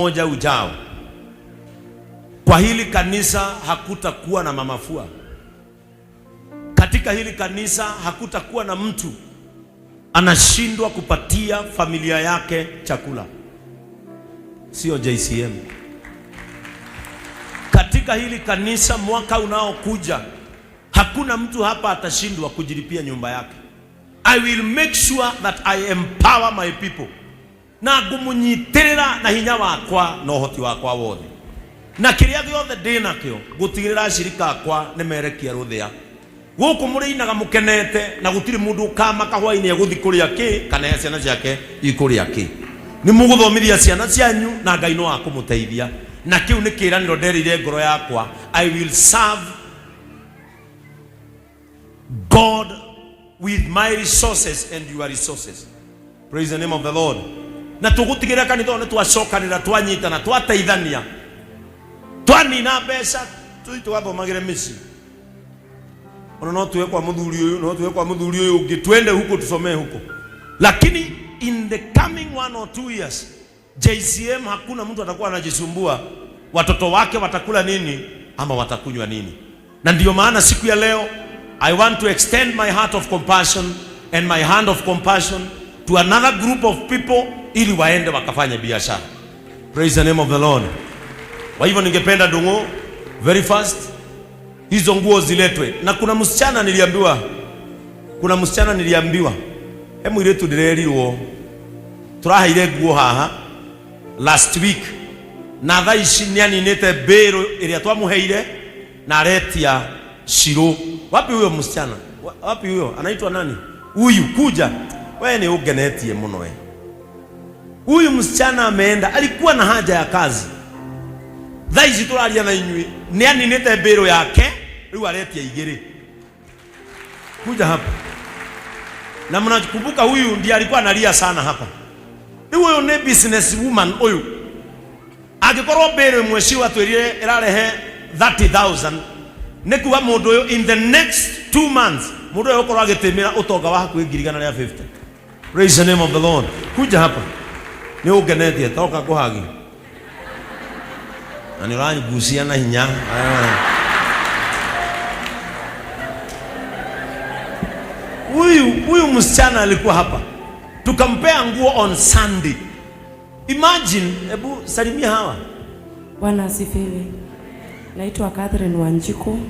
Mmoja ujao kwa hili kanisa hakutakuwa na mamafua. Katika hili kanisa hakutakuwa na mtu anashindwa kupatia familia yake chakula, sio JCM. Katika hili kanisa mwaka unaokuja hakuna mtu hapa atashindwa kujilipia nyumba yake. I will make sure that I empower my people na ngũmũnyitĩrĩra na hinya wakwa na ũhoti wakwa wothe na kĩrĩa gĩothe ndĩ nakĩo ngũtigĩrĩra ashirika akwa nĩ merekia rũthĩa gũkũ mũrĩinaga mũkenete na gũtirĩ mũndũ ũkamaka hwainĩ egũthi kũrĩa kĩ kana ciana ciake ikũrĩa kĩ. Nĩ mũgũthomithia ciana cianyu na Ngai no akũmũteithia, na kĩu nĩ kĩĩranĩro nderĩire ngoro yakwa, I will serve God with my resources and your resources. Praise the name of the Lord. Na tũgũtigĩrĩra kanitha ũyũ nĩ twacokanĩra, twanyitana, twateithania, twanina mbeca tũthiĩ tũgathomagĩre mĩciĩ. Ona no tuwe kwa muthuri uyu, no tuwe kwa muthuri uyu ungi, twende huko tusomee huko. Lakini in the coming 1 or 2 years JCM hakuna mtu atakuwa anajisumbua watoto wake watakula nini ama watakunywa nini. Na ndiyo maana siku ya leo I want to extend my heart of compassion and my hand of compassion to another group of people ili waende wakafanye biashara. Praise the name of the Lord. Kwa hivyo ningependa Ndung'u, very fast hizo nguo ziletwe. Na kuna msichana niliambiwa, kuna msichana niliambiwa, he mũirĩtu ndĩrerirwo tũraheire nguo haha last week na thaa ici nĩ aninĩte mbĩrũ ĩrĩa twamũheire na aretia Shiro. Wapi huyo msichana? Wapi huyo? Anaitwa nani? Huyu kuja. Wewe ni ungenetie muno we. Huyu msichana ameenda, alikuwa na haja ya kazi. Thaa ici tũraria na inyuĩ nĩ aninĩte mbĩrũ yake, rĩu aretia igĩrĩ. Kuja hapa. Na mnakumbuka huyu ndiye alikuwa analia sana hapa. Rĩu ũyũ nĩ business woman ũyũ. Angĩkorwo mbĩrũ ĩmwe cio atwĩrire ĩrarehe 30,000, nĩ kuga mũndũ ũyũ in the next 2 months mũndũ ũyũ ũkorwo agĩtĩmĩra ũtonga wa hakuhĩ 150,000. Praise the name of the Lord. Kuja hapa. Nĩ ũngenetie toka ngũhagi. Na nĩ ũrangucia na hinya. Huyu msichana alikuwa hapa, tukampea nguo on Sunday. Imagine, hebu salimia hawa. Bwana asifiwe. Naitwa Catherine Wanjiku,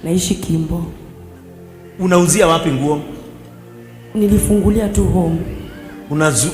naishi Kimbo. Unauzia wapi nguo? Nilifungulia tu home.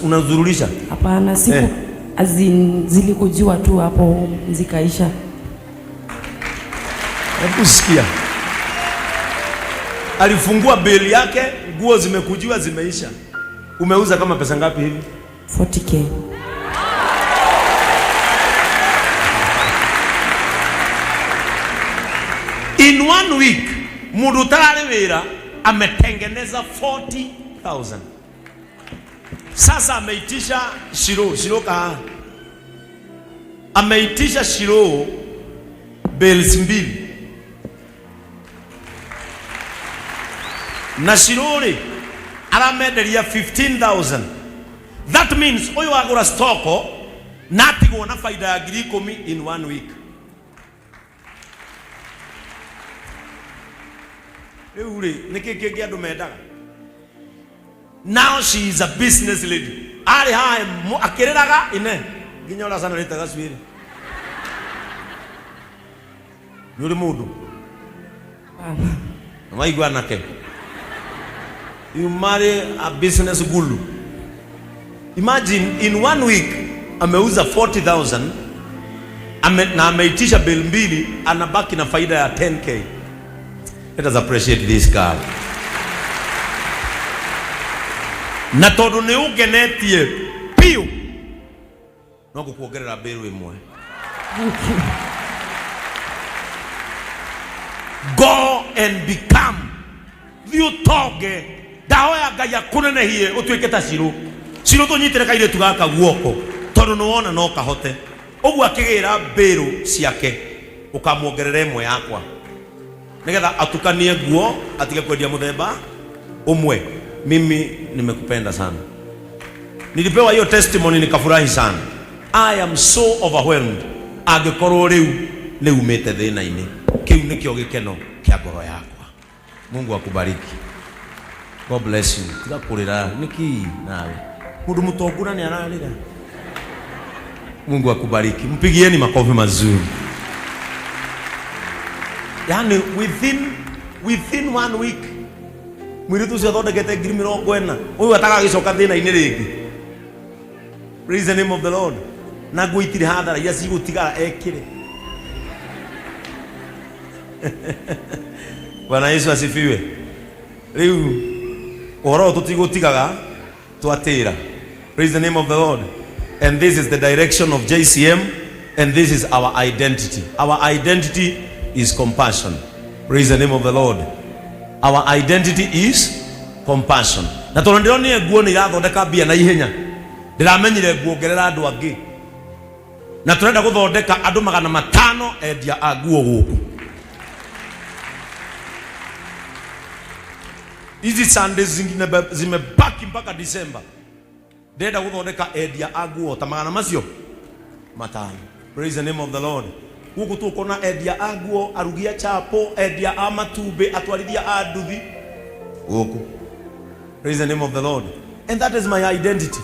Unazurulisha? Hapana, siku as in, zilikujiwa tu hapo home zikaisha. Hebu sikia, alifungua bale yake, nguo zimekujiwa zimeisha. Umeuza kama pesa ngapi hivi? 40K. In one week mundu utararĩ wĩra ametengeneza 40,000. Sasa ameitisha Shiro, Shiro ka ameitisha Shiro bales mbili na Shiro rĩ aramenderia 15,000. That means ũyũ agũra stoko na atigwo na faida ya 10,000 in one week. Rĩu rĩ nĩkĩ kĩngĩ andũ mendaga? Now she is a business lady. Arĩ haha akĩrĩraga ine nginya ũracanarĩte gacuĩrĩ. Nĩ ũrĩ mũndũ waigua anake, you marry a business guru. Imagine, in one week ameuza 40,000 na ameitisha bale mbili, anabaki na faida ya 10K. Let us appreciate this girl. Na tondũ nĩ ũngenetie biũ, no ngũkuongerera mbĩrũ ĩmwe. Thank you. Go and become, thiĩ ũtonge. Ndahoya Ngai akũnenehie ũtuĩke ta Cirũ. Cirũ, tũnyitĩre kairĩtu gaka guoko tondũ nĩ wona no kahote ũguo. Akĩgĩra mbĩrũ ciake, ũkamuongerera ĩmwe yakwa nĩgetha atukanie nguo, atige kwendia mũthemba ũmwe. Mimi nimekupenda sana. Nilipewa hiyo testimony nikafurahi sana. I am so overwhelmed angĩkorwo rĩu nĩ umĩte thĩna-inĩ. Kĩu nĩkĩo gĩkeno kĩa ngoro yakwa. Mungu akubariki. God bless you. Tiga kũrĩra nĩkĩ nawe mũndũ mũtongu na nĩ ararĩra. Mungu akubariki. Mpigieni makofi mazuri. Yani within one week mwiritu ucio athondekete 40,000 uyu atagagĩcoka thĩna-inĩ rĩngĩ. Praise the name of the Lord. Na nguo itirĩ hathara iria cigũtigara ekĩre. Bwana Yesu asifiwe. Rĩu ũhoro ũyũ tũtigũtigaga twatĩra. Praise the name of the Lord. And this is the direction of JCM, and this is our identity. Our identity is compassion. Praise the name of the Lord. Our identity is compassion. Na tondũ ndĩronire nguo nĩ irathondeka mbia na ihenya, ndĩramenyire nguongerera andũ angĩ, na tũrenda gũthondeka andũ 500 endia a nguo gũkũ. Hizi Sundays zingine zimebaki mpaka December, ndĩrenda gũthondeka endia a nguo ta 500. Praise the name of the Lord. Gũkũ tũkona endia a nguo, arugi a chapo, endia a matumbĩ, atwarithia a nduthi gũkũ. Praise the name of the Lord. And that is my identity.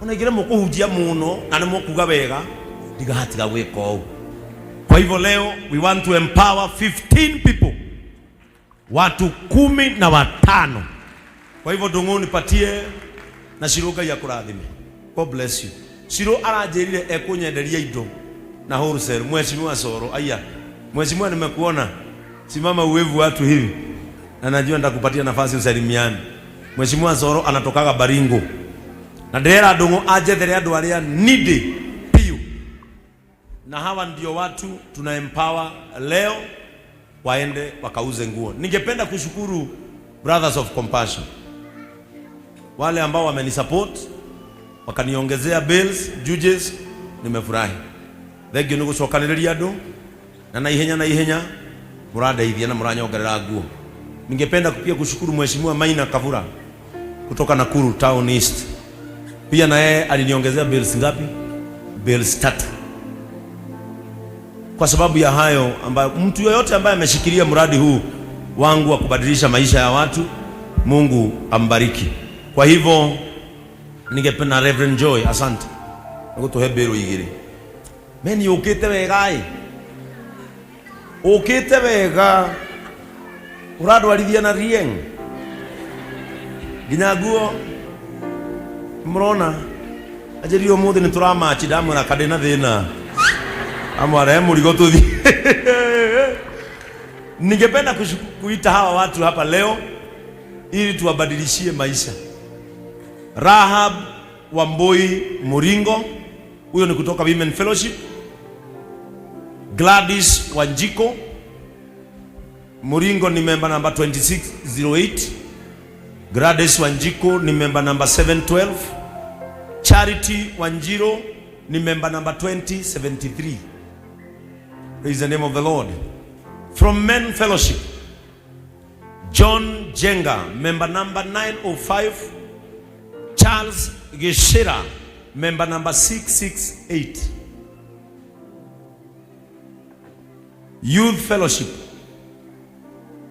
Ona ingĩremwo mũkũhunjia mũno na nĩ mũkuga wega, ndigatiga gwĩka ũũ. Kwa hivyo leo we want to empower 15 people, watu 15. Kwa hivyo Ndung'u nipatie na Shiro, Ngai akũrathime. God bless you. Shiro aranjĩrire ekũnyenderia indo na wholesale. Mheshimiwa Soro, aya. Mheshimiwa, nimekuona. Simama uwevu watu hivi. Na najua nitakupatia nafasi usalimiane. Mheshimiwa Soro anatokaga Baringo. Na ndĩrera Ndung'u anjethere andũ arĩa needy piũ. Na hawa ndio watu tuna empower leo waende wakauze nguo. Ningependa kushukuru Brothers of Compassion, wale ambao wamenisupport wakaniongezea bills judges, nimefurahi. Thank you nĩ gũcokanĩrĩria andũ na ihenya na ihenya mũrandeithia na mũranyongerera nguo. Ningependa pia kushukuru Mheshimiwa Maina Kavura kutoka Nakuru Town East, pia na yeye aliniongezea bills ngapi? Bills 3. Kwa sababu ya hayo, ambayo mtu yoyote ambaye ameshikilia mradi huu wangu wa kubadilisha maisha ya watu, Mungu ambariki. Kwa hivyo ningependa Reverend Joy, asante nigutuhe mbĩrũ igĩrĩ. Meni ũkĩte wega ĩ, ũkĩte wega, ũrandwarithia na rieng nginya nguo mũrona anjĩrire ũmũthĩ nĩ tũramachi, ndamwĩra kandĩ na thĩna amware mũrigo tũthiĩ. Ningependa kuita hawa watu hapa leo ili tuwabadilishie maisha. Rahab Wambui Muringo, huyo ni kutoka Women Fellowship. Gladys Wanjiko Muringo ni member number 2608. Gladys Wanjiko ni member number 712. Charity Wanjiro ni member number 2073. Praise the name of the Lord. From Men Fellowship, John Jenga, member number 905. Charles Geshera, member number 668. Youth Fellowship,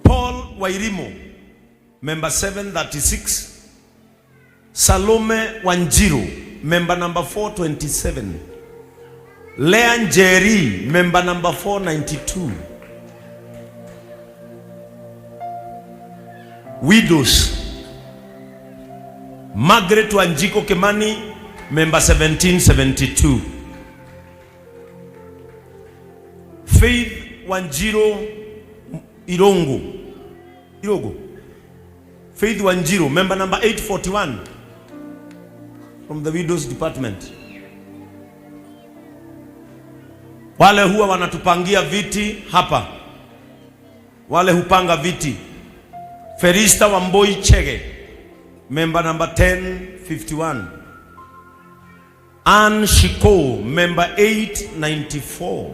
Paul Wairimo, member 736. Salome Wanjiru, member number 427. Lea Njeri, member number 492. Widows, Margaret Wanjiko Kimani, member 1772. Faith Wanjiro Irongo, Irogo. Faith Wanjiro, member number 841 from the Widows Department. Wale huwa wanatupangia viti hapa, wale hupanga viti. Felista Wamboi Chege, member number 1051. Ann Shiko, member 894.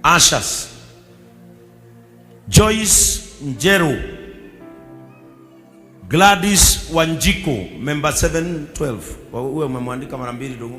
Ashas. Joyce Njeru. Gladys Wanjiko, member 712. Wewe umemwandika mara mbili, dogo.